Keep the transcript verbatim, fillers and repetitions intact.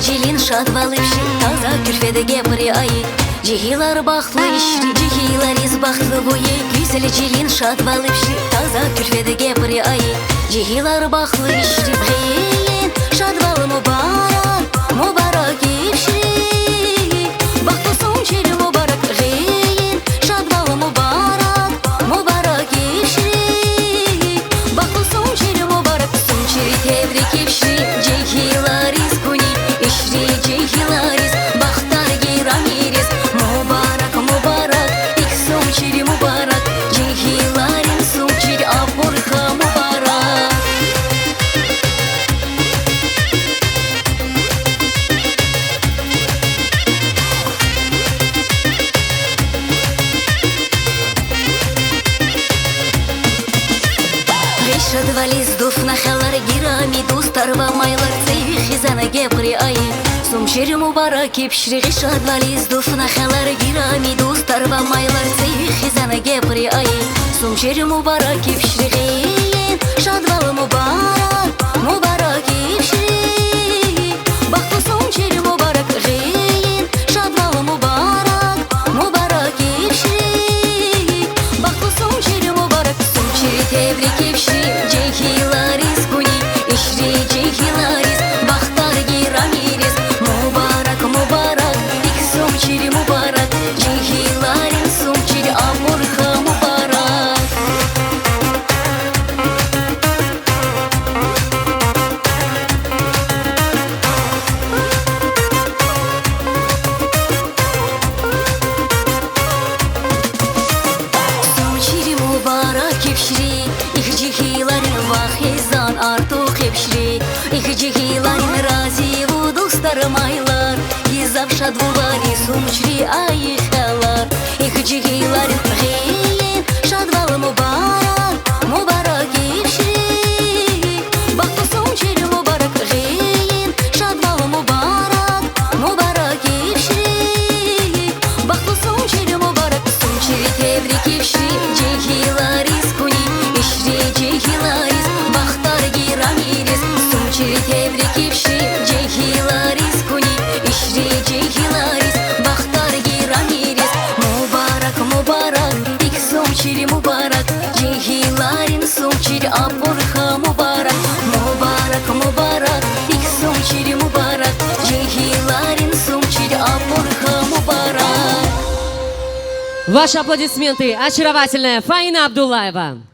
Жилин шадвал ибши, таза кюлфедэ гебри ай. Җигилар бахтлы ишри, җигиларис бахтлы буй. Гүзел жилин шадвал ибши, таза кюлфедэ гебри ай. Җигилар бахтлы ишри, гейин шадвал мубарак, мубарак ибши. Бахтлы сум чили мубарак, гейин шадвал мубарак, мубарак ибши. Бахтлы сум чили мубарак, сум чили тебрик ибши, җигиларис гуни ишри, җигиларис бахтар герам ирис. Мубарак, мубарак, ик сум чили мубарак, җигиларин сум чили абурха мубарак. Гей шадвализ дуфна халар, герам дустар ва майлар, цевиг хизан гебри ай. Сум чили мубарак ибшри, гей шадвализ дуфна халар, герам дустар ва майлар, цевиг хизан гебри ай. Сум чили мубарак ибшри, гейин шадвал мубарак, мубарак ибшри. Бахтлы сум чили мубарак, гейин шадвал мубарак, мубарак ибшри. Бахтлы сум чили мубарак, сум чили тебрик ибши, җигиларис гуни ишри, җигиларис бахтар герам ирис. Мубарак, мубарак, ик сум чили мубарак, җигиларин сум чили абурха мубарак. Сум чили мубарак ибшри, ик җигиларин вахизан артух ибшри, ик җигиларин рази ва дустар майлар, гизав шадвулари сум чили айхалар. Ик җигиларин гейин шадвал мубарак, мубарак ибшри. Бахтлы сум чили мубарак, гейин шадвал мубарак, мубарак ибшри. Бахтлы сум чили мубарак, сум чили тебрик ибши, җигиларис гуни ишри, җигиларис бахтар герам ирис. Сум чили тебрик ибши, җигиларис гуни ишри, җигиларис бахтар герам ирис. Мубарак, мубарак, ик сум чили мубарак, җигиларин сум чили абурха мубарак. Мубарак, мубарак, ик сум чили мубарак, җигиларин сум чили абурха мубарак. Ваши аплодисменты, очаровательная Фаина Абдуллаева.